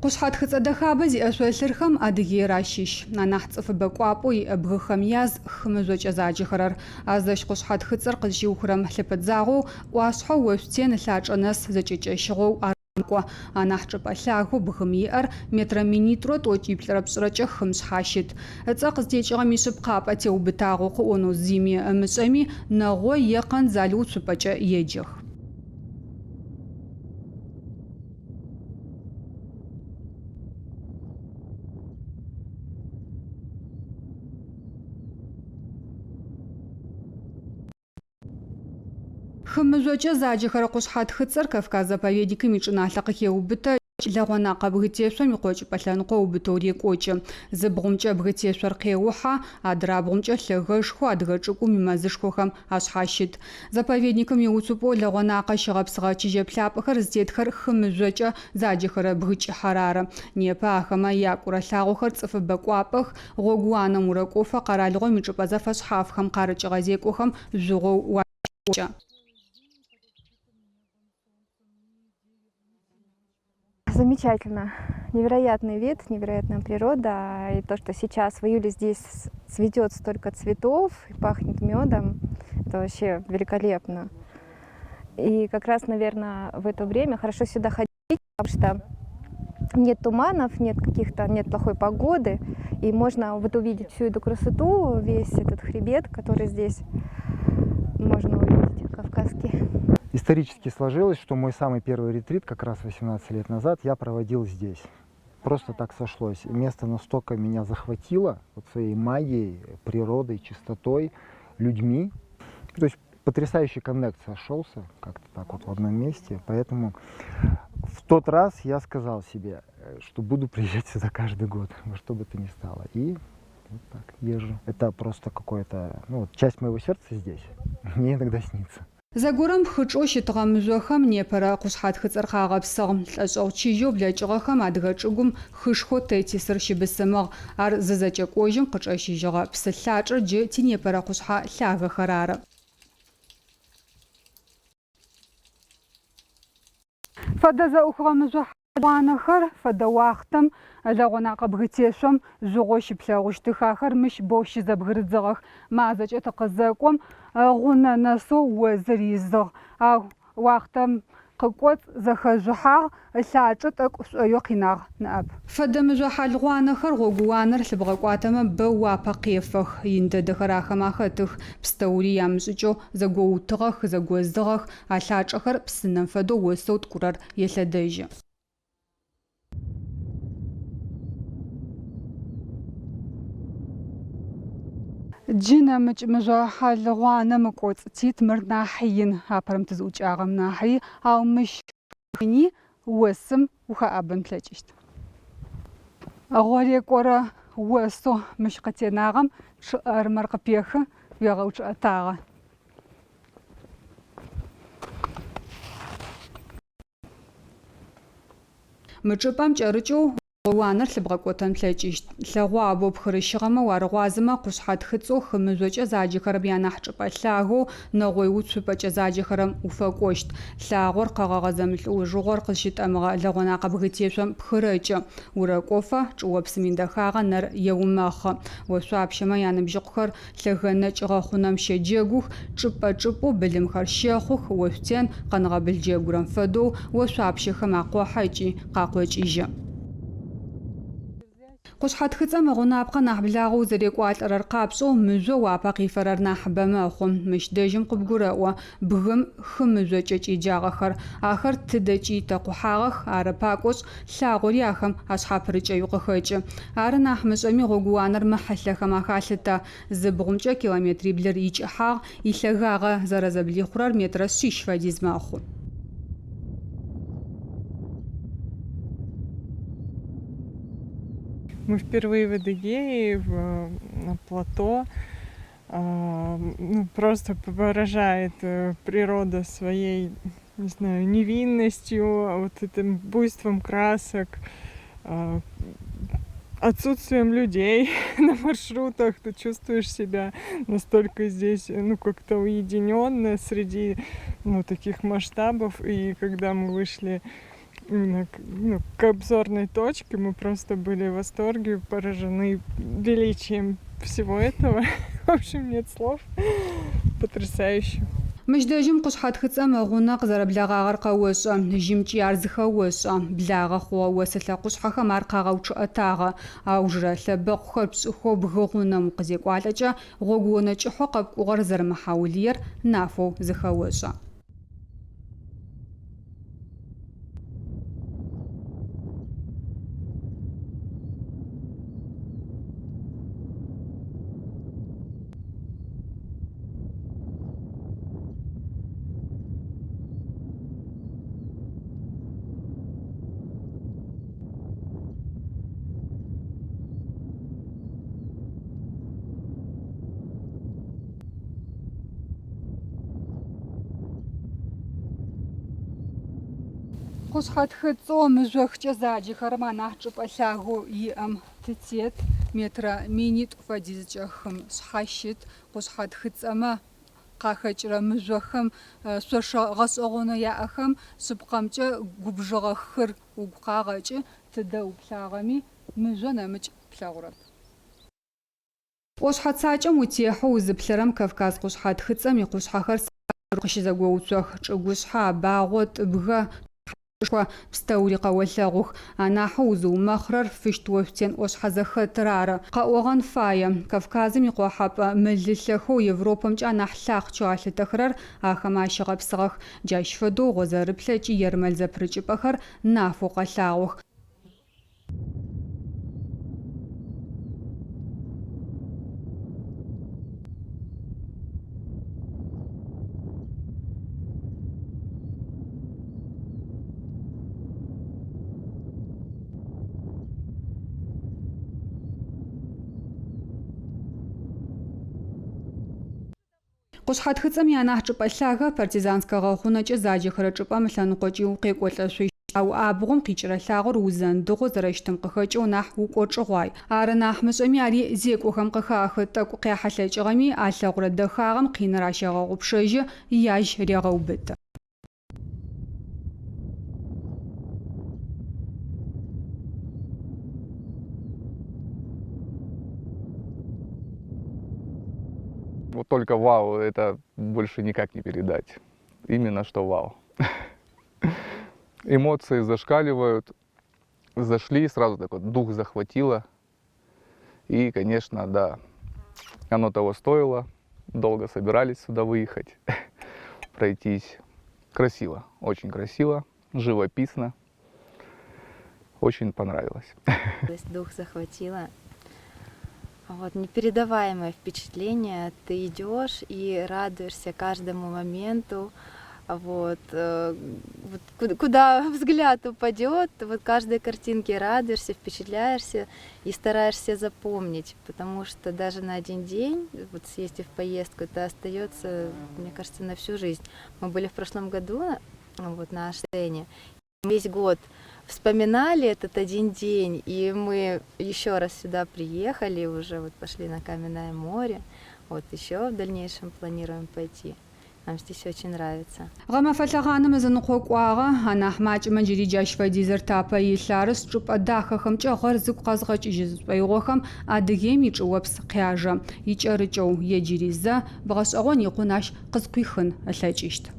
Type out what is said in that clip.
Къушъхьэ тхыцӏэ дэхабэ зиӏэ шъолъырхэм Адыгеир ащыщ. Анахь цӏыфыбэ кӏуапӏэу иӏэ бгыхэм яз хы мыжъокӏэ заджэхэрэр. Азэщ къушъхьэ тхыцӏэр къызщиухырэм лъыпыдзагъэу, ӏуашъхьэу Ошъутен ылъачӏэ нэс зэкӏэкӏэщыгъэу ар макӏо. Анахь чӏыпӏэ лъагэу бгым иӏэр метрэ минитӏурэ тӏокӏиплӏырэ пшӏырэкӏэ хым шъхьащыт. Ыцӏэ къызтекӏыгъэм ишъыпкъапӏэ теубытагъэу къыӏонэу зими ымышӏэми, Нэгъой е Къэндзал уцупӏэкӏэ еджэх. Хы мыжъокӏэ заджэхэрэ къушъхьэ тхыцӏэр Кавказ заповедникым ичӏыналъэ къыхеубытэ, Лэгъо-Накъэ бгытешъом икъокӏыпӏэ лъэныкъо ыубытэу рекӏокӏы. Зы бгъумкӏэ бгытешъор къеухьэ, адрабгъумкӏэ лъэгэшхоу адыгэ чӏыгум имэзышхохэм ашъхьащыт. Заповедникым иуцупӏэу Лэгъо-Накъэ щыгъэпсыгъэ чыжьэплъапӏэхэр зытетхэр хы мыжъокӏэ заджэхэрэ бгы кӏыхьэр ары. Непэ ахэмэ якӏурэ лъагъохэр цӏыфыбэ кӏуапӏэх, гъогууанэм урэкӏофэ къэралыгъом ичӏыпӏэ зэфэшъхьафхэм къарыкӏыгъэ зекӏохэм жъугъэу уащыӏокӏэ. Замечательно. Невероятный вид, невероятная природа. И то, что сейчас в июле здесь цветет столько цветов и пахнет медом, это вообще великолепно. И как раз, наверное, в это время хорошо сюда ходить, потому что нет туманов, нет каких-то, нет плохой погоды, и можно вот увидеть всю эту красоту, весь этот хребет, который здесь можно увидеть, кавказский. Исторически сложилось, что мой самый первый ретрит, как раз 18 лет назад, я проводил здесь. Просто так сошлось. Место настолько меня захватило вот своей магией, природой, чистотой, людьми. То есть потрясающий коннект сошелся как-то так вот в одном месте. Поэтому в тот раз я сказал себе, что буду приезжать сюда каждый год, во что бы то ни стало. И вот так езжу. Это просто какое-то, ну, вот часть моего сердца здесь. Мне иногда снится. Зэгорэм хычӏэу щытыгъэ мыжъохэм непэрэ къушъхьэтхыцӏэр къагъэпсыгъ. Лӏэшӏэгъу чыжьэу блэкӏыгъэхэм адыгэ чӏыгум хышхоу Тетисыр щыбысымыгъ. Ар зызэкӏэкӏожьым къычӏэщыжьыгъэ псы лъачӏэр джы тинепэрэ къушъхьэ лъагэхэр ары. Фэдэ зэӏухыгъэ мыжъо хьалыгъуанэхэр фэдэ уахътэм Лэгъо-Накъэ бгытешъом жъугъэу щыплъэгъущтых. Ахэр мыщ бэу щызэбгырыдзыгъэх. Мазэкӏэ тыкъызэкӏом, ыгъунэ нэсэу озыр изыгъ. Ау уахътэм къыкӏоцӏ зэхэжъухьагъ, ылъачӏэ тӏэкӏу шӏоеу къинагъ ныӏэп. Фэдэ мыжъо хьалыгъуанэхэр гъогууанэр лъыбгъэкӏуатэмэ бэу уапэ къефэх, ин дэдэхэр ахэм ахэтых, пстэури ямышӏыкӏэу зэгоутыгъэх, зэгозыгъэх, Алъачӏэхэр псынэм фэдэу осэу ткӏурэр елъэдэжьы. Джы нэмыкӏ мыжъо хьалыгъуанэм ыкӏоцӏ тит, мыр нахь ин, апэрэм тызӏукӏагъэм нахьи, ау мыщ ини осым ухэӏэбэн плъэкӏыщт. Гъэрекӏорэ осэу мыщ къытенагъэм чъыӏэрымэр къыпехы, уегъэучъыӏэтагъэ. Мы чӏыпӏэм кӏэрыкӏэу гъогууанэр лъыбгъэкӏотэн плъэкӏыщт. Лъэгъуабэу пхырыщыгъэмэ уарыгъуазэмэ, къушъхьэ тхыцӏэу хы мыжъокӏэ заджэхэрэм янахь чӏыпӏэ лъагэу Нэгъой уцупӏэкӏэ заджэхэрэм уфэкӏощт. Лъагъор къэгъэгъэ зэмылӏэужыгъор къызщытӏэмыгъэ Лэгъонакъэ бгытешъом пхырэкӏы. Урэкӏофэ, чӏыопсым идэхагъэ нэр еумэхъы. Ошъуапщэмэ яныбжьыкъухэр Лъэгэ нэкӏ гъэхъунэм щэджэгух, чӏыпӏэ-чӏыпӏэу былымхэр щэхъух, Ошъутен, къэнгъэбыл джэгурэм фэдэу, ошъуапщэхэм акъохьэ ыкӏи къакъокӏыжьы. Къушъхьэ тхыцӏэм ыгъунапкъэ нахь благъэу узэрекӏуалӏэрэр къапшӏэу, мыжъоу апэ къифэрэр нахьыбэ мэхъу. Мыщ дэжьым къыбгурэӏо, бгым хы мыжъокӏэ кӏиджагъэхэр. Ахэр тыдэкӏи итэкъухьагъэх, ары пакӏошъ, Лъагъори ахэм ашъхьапырыкӏэуи къыхэкӏы. Ары нахь мышӏэми гъогууанэр мыхьылъэхэм ахалъытэ. Зы бгъумкӏэ километриблыр икӏыхьагъ, илъэгагъэ зэрэзэблихъурэр метрэ шъищ фэдиз мэхъу. Мы впервые в Адыгее, в на плато. Ну, просто поражает природа своей не знаю, невинностью, вот этим буйством красок, отсутствием людей на маршрутах. Ты чувствуешь себя настолько здесь, ну, как-то уединенно среди, ну, таких масштабов. И когда мы вышли именно к, ну, к обзорной точке. Мы просто были в восторге, поражены величием всего этого. В общем, нет слов. Потрясающе. Мыщ дэжьым къушъхьэ тхыцӏэм ыгъунэ къызэрэблэгъагъэр къэошӏэ, жьымкӏи ар зыхэошӏэ. Благъэ хъугъэ осылъэ къушъхьэхэм ар къагъэучъыӏэтагъэ. Аужырэ лъэбэкъухэр пшӏыхэу бгы гъунэм укъызекӏуалӏэкӏэ, гъогуонэ кӏыхьэу къэпкӏугъэр зэрэмыхьаулыер нафэу зыхэошӏэ. Къушъхьэ тхыцӏэу мыжъохкӏэ заджэхэрэм анахь чӏыпӏэ лъагэу иӏэм тытет, метрэ минитӏу фэдизкӏэ хым шъхьащыт. Къушъхьэ тхыцӏэмэ къахэкӏырэ мыжъохэм шъошэ гъэшӏэгъонэу яӏэхэм шъыпкъэмкӏэ губжыгъэ хыр угу къагъэкӏы, тыдэ уплъагъэми мыжъо нэмыкӏ плъэгъурэп. ӏошъхьэ цакӏэм утехьэу узыплъэрэм Кавказ къушъхьэ тхыцӏэм икъушъхьэхэр сатыру къыщызэгоуцох, Чӏыгушъхьэ, Абагъо, Тӏыбгэ, Тхьэшхо пстэури къэолъэгъух. Анахьэу узыумэхърэр Фыщт Ошъутен ӏошъхьэ зэхэтыр ары. Къэӏогъэн фае, Кавказым икъохьэпӏэ мылылъэхэу Европэмкӏэ анахь лъахъчэу алъытэхэрэр ахэмэ ащыгъэпсыгъэх. Джащ фэдэу Гъозэрыплъэ ыкӏи Ермэл зэпырыкӏыпӏэхэр нафэу къэлъагъох. Къушъхьэ тхыцӏэм ианахь чӏыпӏэ лъагэ Партизанскэ гъэхъунэкӏэ заджэхэрэ чӏыпӏэм ылъэныкъокӏи укъекӏолӏэшъущт. Ау абгъум къикӏырэ лъагъор узэндыгъэу зэрэщытым къыхэкӏэу нахь укӏочӏыгъуай. Ары нахь мышӏэми ари зекӏохэм къыхахы, тӏэкӏу къяхьылъэкӏыгъэми, алъэгъурэ дэхагъэм къиныр ащегъэгъупшэжьы, яжь регъэубыты. Вот только вау, это больше никак не передать. Именно что вау. Эмоции зашкаливают. Зашли, сразу так вот дух захватило. И, конечно, да, оно того стоило. Долго собирались сюда выехать, пройтись. Красиво, очень красиво, живописно. Очень понравилось. То есть дух захватило. Вот, непередаваемое впечатление. Ты идешь и радуешься каждому моменту. Вот, вот куда взгляд упадет, вот каждой картинке радуешься, впечатляешься и стараешься запомнить, потому что даже на один день, вот съездив в поездку, это остается, мне кажется, на всю жизнь. Мы были в прошлом году вот, на Аштене. Весь год вспоминали этот один день, и мы еще раз сюда приехали, уже вот пошли на Каменное море, вот еще в дальнейшем планируем пойти. Нам здесь очень нравится. Гъэмэфэ лъэхъаным ызыныкъо кӏуагъэ, анахь макӏэмэ джыри джащ фэдизыр тапэ илъ. Арышъ, чӏыпӏэ дахэхэмкӏэ гъэр зыгу къэзгъэкӏыжьы зышӏоигъохэм Адыгеим ичӏыопс къяжэ. Икӏэрыкӏэу е джыри зэ бгъэшӏэгъон икъун ащ къызкъуихын ылъэкӏыщт.